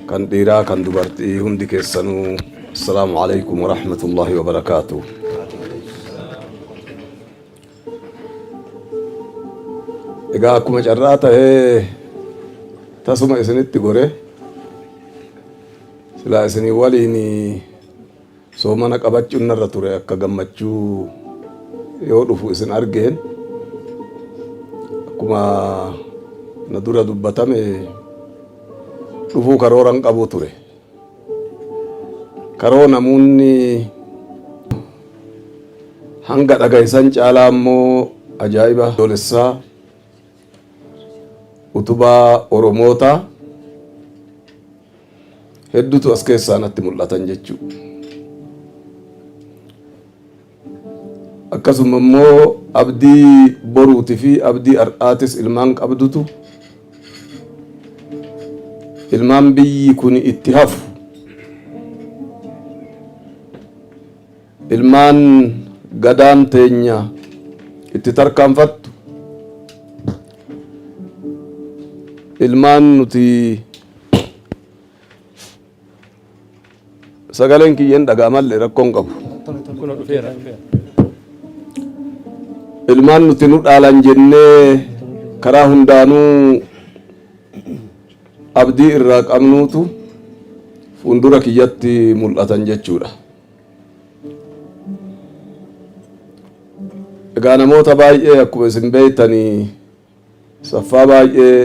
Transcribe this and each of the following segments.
Kan dhiiraa kan dubartii hundi keessanuu assalaamu alaikum warahmatullaahi wabarakaatuh. Egaa akkuma carraa tahee tasuma isinitti gore silaa isinii waliin soomana qabachuun narra ture akka gammachuu yoo dhufu isin argeen akkuma na dura dubbatame dhufuu karooran qabu ture. Karoo namoonni hanga dhaga'isan caalaa immoo ajaa'iba doolessaa utubaa Oromootaa hedduutu as keessaa natti mul'atan jechuudha. Akkasuma immoo abdii boruuti fi abdii har'aatis ilmaan qabdutu ilmaan biyyi kun itti hafu ilmaan gadaan teenya itti tarkaanfattu ilmaan nuti sagaleen kiyyeen dhaga'amallee rakkoon qabu. Kun dhufeera dhufeera. Ilmaan nuti nu dhaalan jennee karaa hundaanuu abdii irraa qabnuutu fuuldura kiyyatti mul'atan jechuudha. Egaa namoota baay'ee akkuma isin beektanii saffaa baay'ee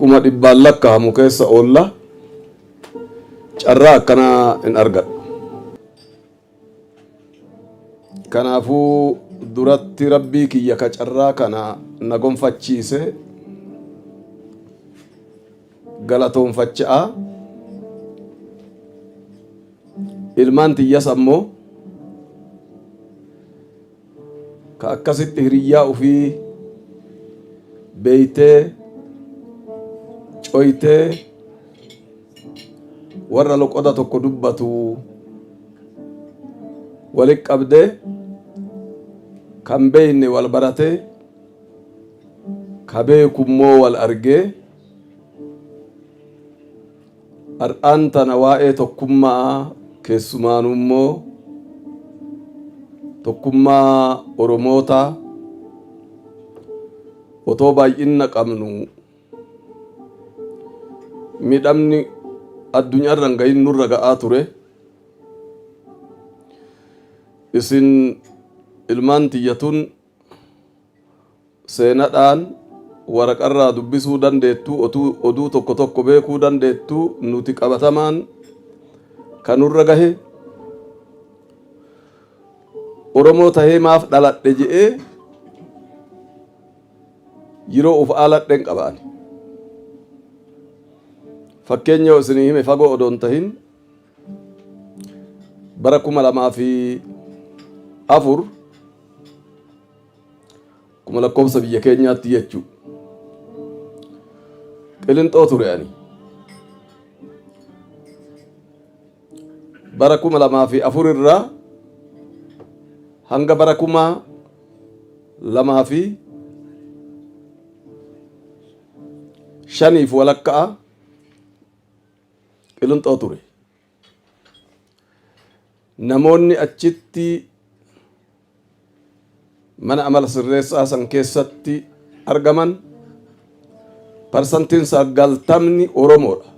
100,000 lakkaa'amu keessa oolla carraa akkanaa hin argadhu. Kanaafuu duratti rabbii kiyya ka carraa kana na gonfachiise galatoonfacha'a. Ilmaan tiyyas ammoo ka akkasitti hiriyyaa ufii beeytee coytee warra loqoda tokko dubbatu walit qabdee kan beeyne wal baratee ka beeku immoo wal argee har'aan tana waa'ee tokkummaa keessumaanuu immoo tokkummaa Oromootaa otoo baay'inna qabnu miidhamni addunyaarra hin gahin nurra ga'aa ture. Isin ilmaan tiyyatun seenadhaan waraqarraa dubbisuu dandeettu, oduu tokko tokko beekuu dandeettu, nuti qabatamaan kan nurra gahe Oromoo tahee maaf dhaladhe je'ee yeroo uf aaladhen qaba ani. Fakkeenya yoo isinii hime fagoo odoo hin tahin bara 2004 kuma lakkoofsa biyya keenyaatti jechuu Qilinxoo ture ani. Bara 2004 irraa hanga bara 2005f walakka'a Qilinxoo ture. Namoonni achitti mana amala sirreessaa san keessatti argaman parsantiin 90ni Oromoodha.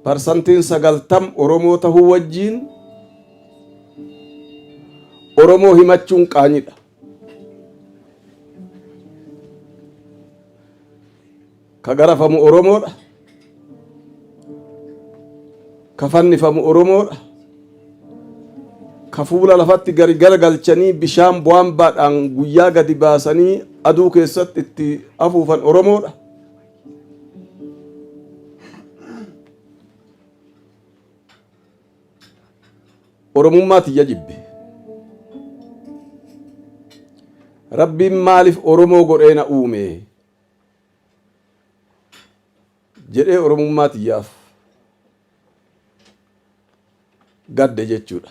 Parsantiin 90 Oromoo tahuu wajjiin Oromoo himachuun qaanyidha. Ka garafamu Oromoodha. Ka fannifamu Oromoodha. Ka fuula lafatti gari garagalchanii bishaan bu'aambaadhaan guyyaa gadi baasanii aduu keessatti itti afuufan Oromoodha. Oromummaa tiyya jibbe. Rabbiin maaliif Oromoo godhee na uume? Jedhee Oromummaa tiyyaaf gadde jechuudha.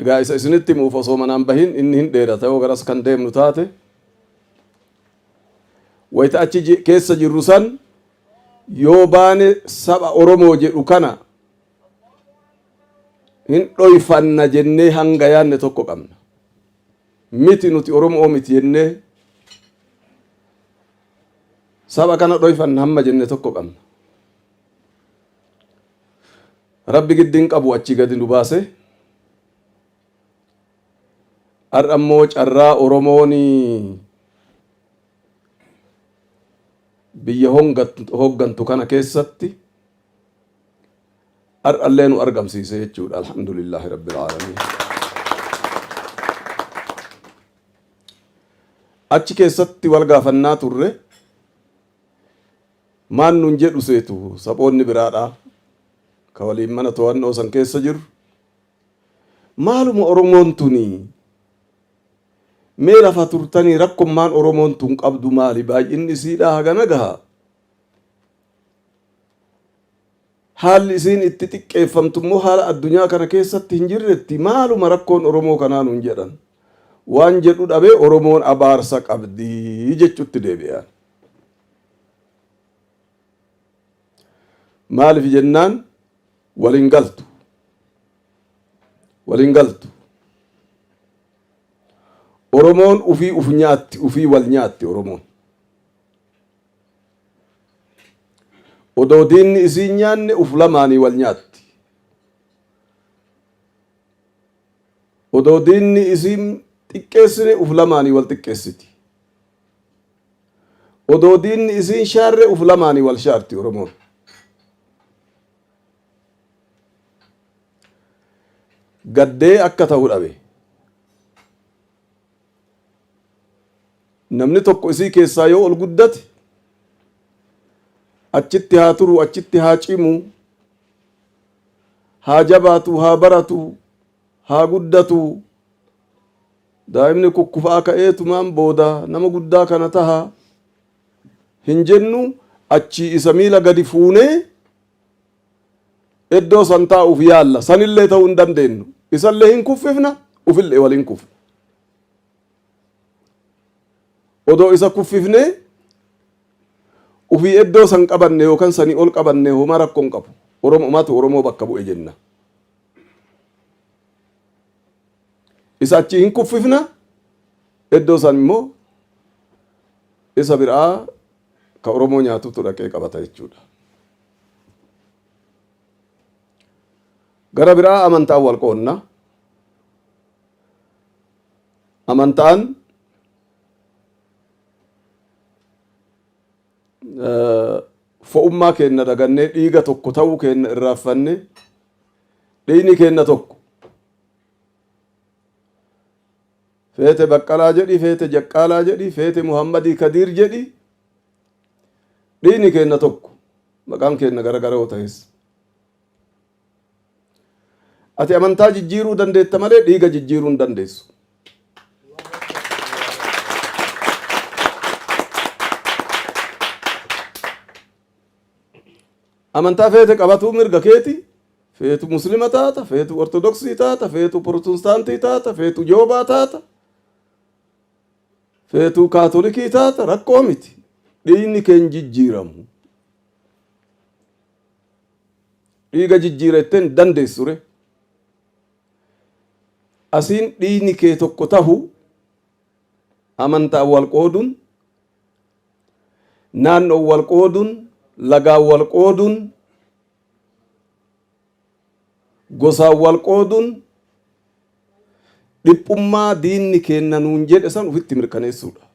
Egaa isa isinitti himuuf osoo manaan bahin inni hin dheerata yoo garas kan deemnu taate. Wayita achi keessa jirru san yoo baane saba Oromoo jedhu kana hin dhoyfanna jennee hanga yaanne tokko qabna. Miti nuti Oromoo miti jennee saba kana dhoyfanna hamma jenne tokko qabna. Rabbi giddiin qabu achii gadi nu baase. Har'a immoo carraa Oromoon biyya hooggantu kana keessatti har'allee nu argamsiise jechuudha. Alhamdulillaahi Rabbil Aalamiin. Achi keessatti wal gaafannaa turre. Maan nun jedhu seetu saphoonni biraadha ka waliin mana to'annoo san keessa jiru. Maaluma Oromoon tuni mee lafa turtanii rakkommaan Oromoon tun qabdu maali? Baay'inni isiidhaa hagana gaha. Haalli isiin itti xiqqeeffamtu immoo haala addunyaa kana keessatti hin jirretti maaluma rakkoon Oromoo kanaa nun jedhan. Waan jedhu dhabee Oromoon abaarsa qabdi jechutti deebi'an. Maaliif jennaan waliin galtu. Waliin galtu. Oromoon ufii uf nyaatti, ufii wal nyaatti Oromoon. Odoo diinni isii nyaanne uf lamaanii wal nyaatti. Odoo diinni isii xiqqeessine uf lamaanii wal xiqqeessiti. Odoo diinni isiin shaarre uf lamaanii wal shaarti Oromoon. Gaddee akka ta'u dhabe. Namni tokko isii keessaa yoo ol guddate achitti haa turu, achitti haa cimu, haa jabaatu, haa baratu, haa guddatu. Daa'imni kukkufaa ka'eetumaan booda nama guddaa kana taha hin jennu, achii isa miila gadi fuunee iddoo san taa'uuf yaalla. Sanillee ta'uu hin dandeenyu. Isallee hin kuffifna, ufillee waliin kufna. Odoo isa kuffifnee ufii iddoo san qabanne yookaan sanii ol qabanne homaa rakkoo hin qabu. Oromoomatu Oromoo bakka bu'e jenna. Isa achii hin kuffifna, iddoo san immoo isa biraa ka Oromoo nyaatutu dhaqee qabata jechuudha. Gara biraa amantaan wal qoonna. Amantaan fo'ummaa keenna dagannee dhiiga tokko ta'uu keenna irraanfanne, dhiigni keenna tokko. Feete Baqqalaa jedhi, feete Jaqqaalaa jedhi, feete Muhammadii Kadiir jedhi, dhiigni keenna tokko, maqaan keenna gara gara yoo ta'es. Ati amantaa jijjiiruu dandeetta malee dhiiga jijjiiruu hin dandeessu. Amantaa feete qabatuu mirga keeti. Feetu Muslima taata, feetu Ortodoksii taata, feetu Protestaantii taata, feetu Joobaa taata, feetu Kaatolikii taata, rakkoo miti. Dhiigni kee hin jijjiiramu. Dhiiga jijjiira jettee hin dandeessu re. Asiin dhiigni kee tokko tahu amantaan wal qooduun, naannoon wal qooduun, lagaan wal qooduun, gosaan wal qooduun dhiphummaa diinni keenna nuun jedhe san ufitti mirkaneessuudha.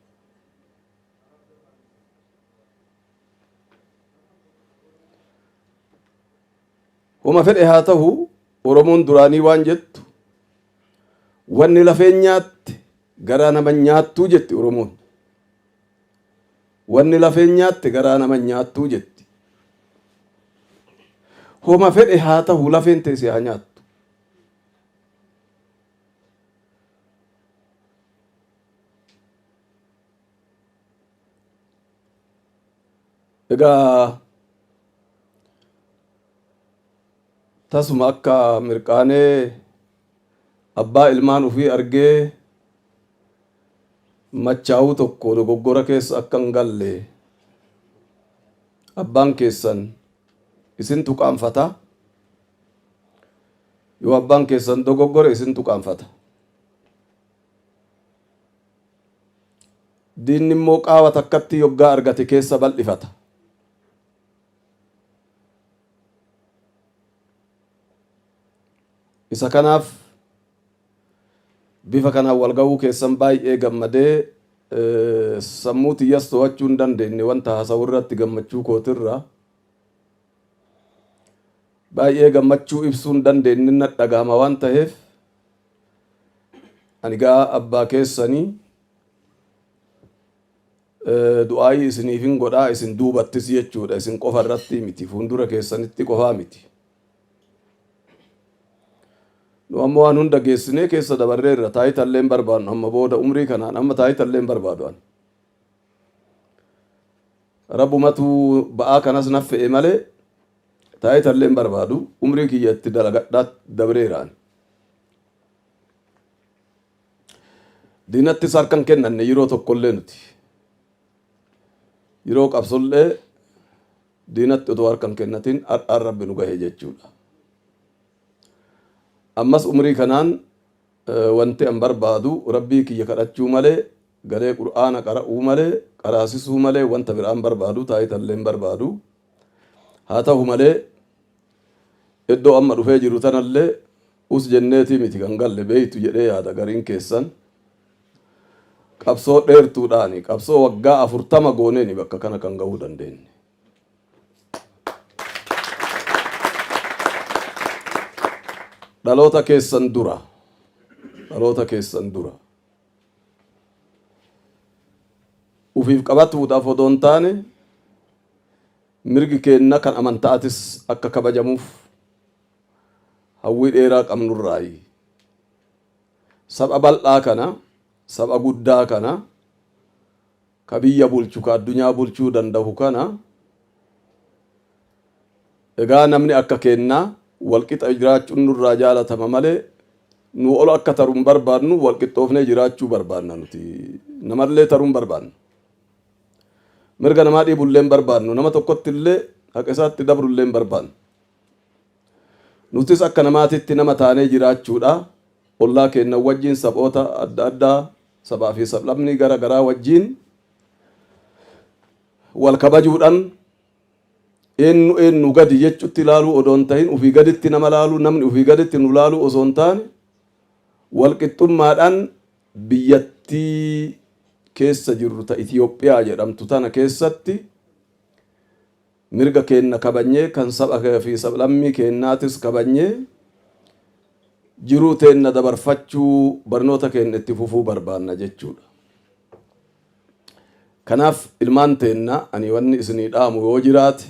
Homa fedhe haa tahu, Oromoon duraanii waan jettu, wanni lafeen nyaatte garaa nama nyaattuu jetti Oromoon. Wanni lafeen nyaatte garaa nama nyaattuu jetti. Homa fedhe haa tahu, lafeen teesse haa nyaattu. Egaa tasuma akka mirqaanee Abbaa ilmaan ufii argee machaa'uu tokko dogoggora keessa akka hin galle abbaan keessan isintu qaanfata. Yoo abbaan keessan dogoggore isintu qaanfata. Diinni immoo qaawa takkatti yoggaa argate keessa bal'ifata. Isa kanaaf bifa kanaan wal ga'uu keessan baay'ee gammadee sammuu tiyyas to'achuu hin dandeenye wanta haasa'u irratti gammachuu kootirra baay'ee gammachuu ibsuu hin dandeenye na dhagahama waan ta'eef ani gaa abbaa keessanii Du'aa'ii isiniifin godhaa isin duubattis jechuudha isin qofa irratti miti fuundura keessanitti qofaa miti. Nu amma waan hunda geessinee keessa dabarreerra taayitallee hin barbaannu amma booda umrii kanaan amma taayitallee hin barbaadu ani. Rabbumatu ba'aa kanas naf fe'e malee taayitallee hin barbaadu umrii kiyya itti dalagadhaa dabreera ani. Diinattis harka hin kennanne yeroo tokkollee nuti. Yeroo qabsollee diinatti otoo harka hin kennatin har'aan Rabbi nu gahe jechuudha. Ammas umrii kanaan wanti an barbaadu Rabbii kiyya kadhachuu malee galee Qur'aana qara'uu malee qaraasisuu malee wanta biraan barbaadu taayitallee hin barbaadu. Haa ta'u malee iddoo amma dhufee jiru tanallee Us jenneetii miti kan galle beeytu jedhee yaada gariin keessan. Qabsoo dheertuudhaani qabsoo waggaa 40 gooneeni bakka kana kan gahuu dandeenne. Dhaloota keessan dura dhaloota keessan dura ufiif qabatuudhaaf odoo hin taane mirgi keenna kan amanta'atis akka kabajamuuf hawwii dheeraa qabnurraayi. Saba bal'aa kana, saba guddaa kana, ka biyya bulchu, ka addunyaa bulchuu dandahu kana, egaa namni akka keennaa walqixa jiraachuun nurraa jaalatama malee nu ol akka taru hin barbaadnu, walqixxoofnee jiraachuu barbaadna nuti. Namallee taruu hin barbaadnu. Mirga namaa dhiibullee hin barbaadnu. Nama tokkotti illee haqa isaatti dabrullee hin barbaadnu. Nutis akka namaatitti nama taanee jiraachuudha. Ollaa keenna wajjin saboota adda addaa, sabaa fi sablammii gara garaa wajjin wal kabajuudhaan eenyu eenyu gadi jechutti ilaaluu odoo hin tahin ufii gaditti nama laaluu namni ufii gaditti nu laaluu osoo hin taane wal qixxummaadhaan biyyattii keessa jirru ta Itiyoophiyaa jedhamtu tana keessatti Mirga keenna kabanyee kan saba fi sablammii keennaatis kabanyee jiruu teenna dabarfachuu barnoota keenna itti fufuu barbaanna jechuudha. Kanaaf ilmaan teenna ani wanni isinii dhaamu yoo jiraate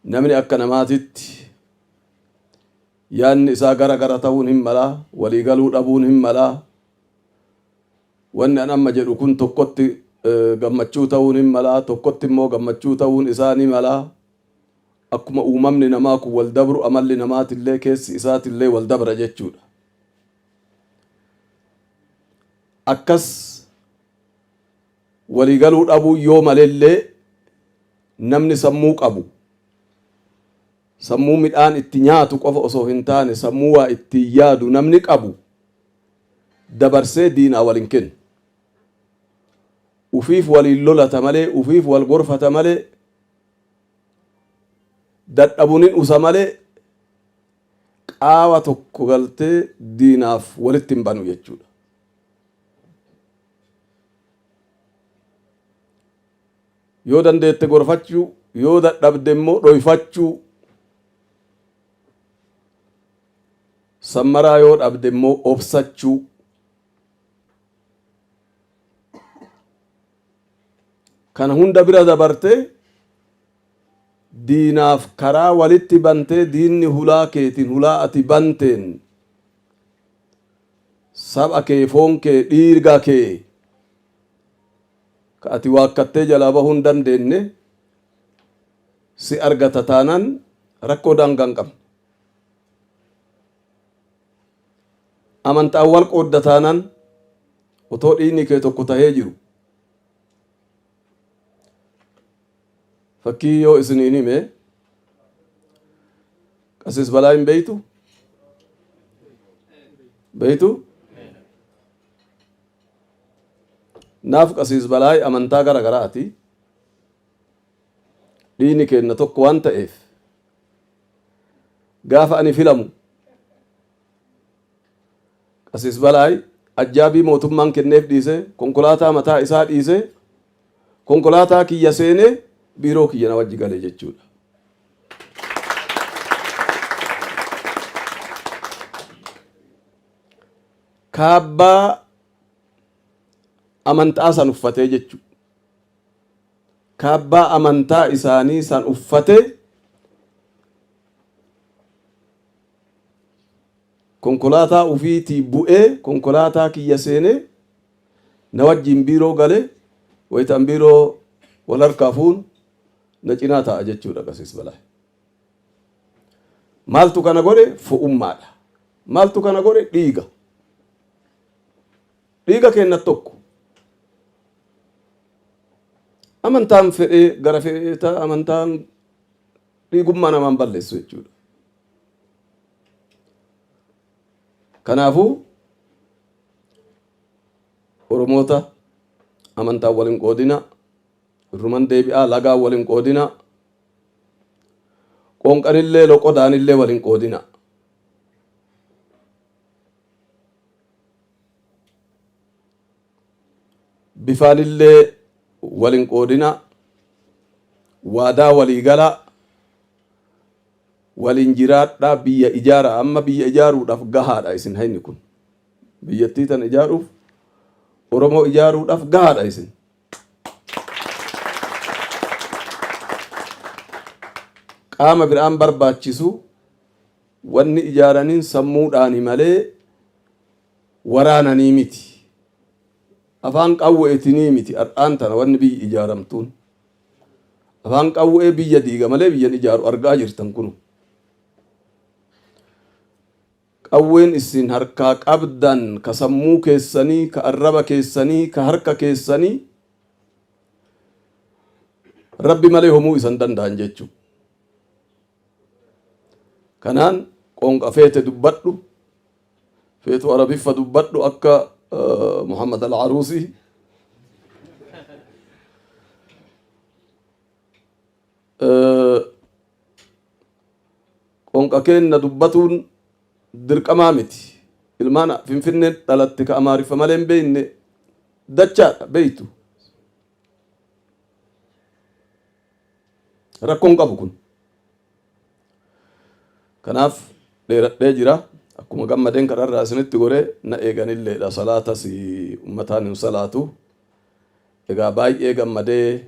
namni akka namaatitti yaanni isaa gara gara ta'uun hin mala, walii galuu dhabuun hin mala. Wanni an amma jedhu kun tokkotti gammachuu ta'uun hin mala, tokkotti immoo gammachuu ta'uun isaa ni mala. Akkuma uumamni namaa kun wal dabru amalli namaatillee keessi isaatillee wal dabra jechuudha. Akkas waliigaluu dhabuu yoo malellee namni sammuu qabu sammuu midhaan itti nyaatu qofa osoo hin taane sammuu waa ittiin yaadu namni qabu dabarsee diinaa wal hin kennu. Ufiif waliin lolata malee, ufiif wal gorfata malee, dadhabuun hin usa malee qaawa tokko galtee diinaaf walitti hin banu jechuudha. Yoo dandeette gorfachuu, yoo dadhabde immoo dhoyfachuu. Sammaraa yoo dhabde immoo obsachuu. Kana hunda bira dabartee diinaaf karaa walitti bantee diinni hulaa keetiin hulaa ati banteen saba kee foon kee dhiiga kee ka ati waakkattee jalaa bahuu hin dandeenne si argata taanaan rakkoo daangaa hin qabne. Amantaan wal qoodda taanaan otoo dhiigni kee tokko tahee jiru. Fakkii yoo isiniin hime, Qasiis Balaa hin beeytu? Beeytu? Naaf Qasiis Balaay amantaa gara garaati. Dhiigni keenna tokko waan ta'eef gaafa ani filamu Qasiis Balaay ajjaabii mootummaan kenneef dhiisee, konkolaataa mataa isaa dhiisee, konkolaataa kiyya seenee biiroo kiyya na wajji gale jechuudha. Kaabbaa amantaa san uffatee jechuudha. Kaabbaa amantaa isaanii san uffatee konkolaataa ufiitii bu'ee konkolaataa kiyya seenee na wajjiin biiroo galee, wayita an biiroo wal harkaa fuunu na cinaa taa'a jechuudha Qasiis Balaay. Maaltu kana godhe? Fo'ummaadha. Maaltu kana godhe? Dhiiga. Dhiiga keenna tokko. Amantaan fedhee gara fedhee ta'a, amantaan dhiigummaa namaan balleessu jechuudha. Kanaafuu Oromoota, amantaan wal hin qoodina, irruman deebi'aa, lagaan wal hin qoodina, qoonqanillee loqodaanillee wal hin qoodina. Bifaanillee wal hin qoodina, waadaa walii galaa, waliin jiraadhaa, biyya ijaaraa. Amma biyya ijaaruudhaaf gahaadha isin. Hayni kun biyyattii tan ijaaruuf, Oromoo ijaaruudhaaf gahaadha isin. Qaama biraan barbaachisu, wanni ijaaraniin sammuudhaani malee waraananii miti. Afaan qawweetinii miti har'aan tana wanni biyyi ijaaramtuun. Afaan qawwee biyya diiga malee biyyan ijaaru, argaa jirtan kunu. Qawween isin harkaa qabdan ka sammuu keessanii, ka arraba keessanii, ka harka keessanii, Rabbi malee homuu isan danda'an jechuu. Kanaan qoonqa feete dubbadhu, feetu Arabiffa dubbadhu akka Muhammad Al-Aruusii. Qoonqa keenna dubbatuun dirqamaa miti. Ilmaan Finfinnee dhalatte ka Amaariffa malee hin beekne dachaadha, beeytu. Rakkoon qabu kun. Kanaaf dheeradhee jira. Akkuma gammadeen kararraa isinitti goree na eeganilleedha. Salaatas ummataan hin salaatu. Egaa baay'ee gammadee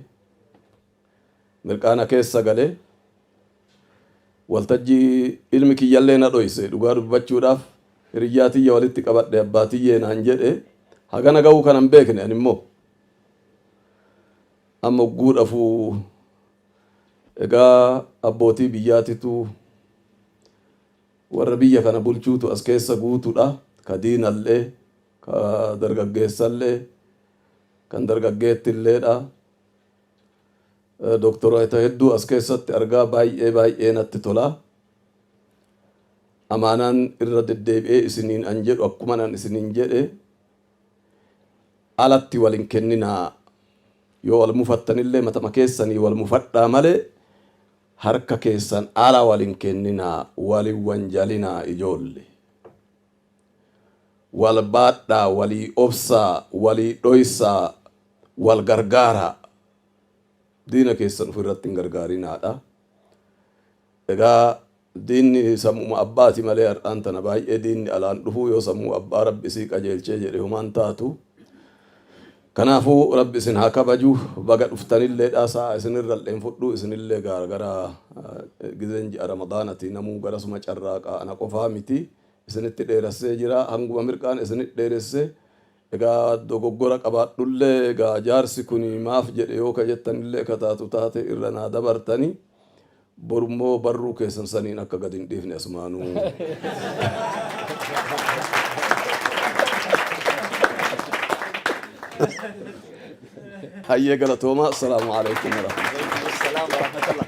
mirqaana keessa galee, waltajjii ilmi kiyyallee na dhoyse. Dhugaa dubbachuudhaaf hiriyyaa tiyya walitti qabadhe, abbaa tiyyee naan jedhe. Hagana ga'uu kanan beekne ani immoo amma ogguudhafuu. Egaa abbootii biyyaatitu, warra biyya kana bulchuutu as keessa guutudha, ka diinallee, ka dargaggeessallee, kan dargaggeettilleedha. Doktoroota hedduu as keessatti argaa, baay'ee baay'ee natti tola. Amaanaan irra deddeebi'ee isiniin an jedhu, akkuma an isiniin jedhe, alatti wal hin kenninaa. Yoo wal mufattanillee matama keessanii wal mufadhaa malee harka keessan ala wal hin kenninaa, wal hin wanjalinaa ijoolle. Wal baadhaa, walii obsaa, walii dhoysaa, wal gargaaraa. Diina keessan ofirratti hin gargaarinaadha. Egaa diinni sammuma abbaati malee har'aan tana baay'ee diinni alaan dhufuu, yoo sammuu abbaa Rabbi isii qajeelchee jedhe homaan taatu. Kanaafuu Rabbi isin haa kabaju. Baga dhuftanilleedha. Sa'a isinirrallee hin fudhu. Isinillee gara gizeen ji'a Ramadaanati namuu garasuma carraaqaa, ana qofaa miti. Isinitti dheerassee jira. Hanguma mirqaan isinitti dheeresse. Egaa dogoggora qabaadhullee, egaa jaarsi kun maaf jedhe yoo ka jettanillee ka taatu taate irra naa dabartani. Borummoo barruu keessan saniin akka gad hin dhiifne asumaanuu. Hayyee, galatoomaa. Assalaamu alaikum warahmatullahi. Salaam warahmatullah.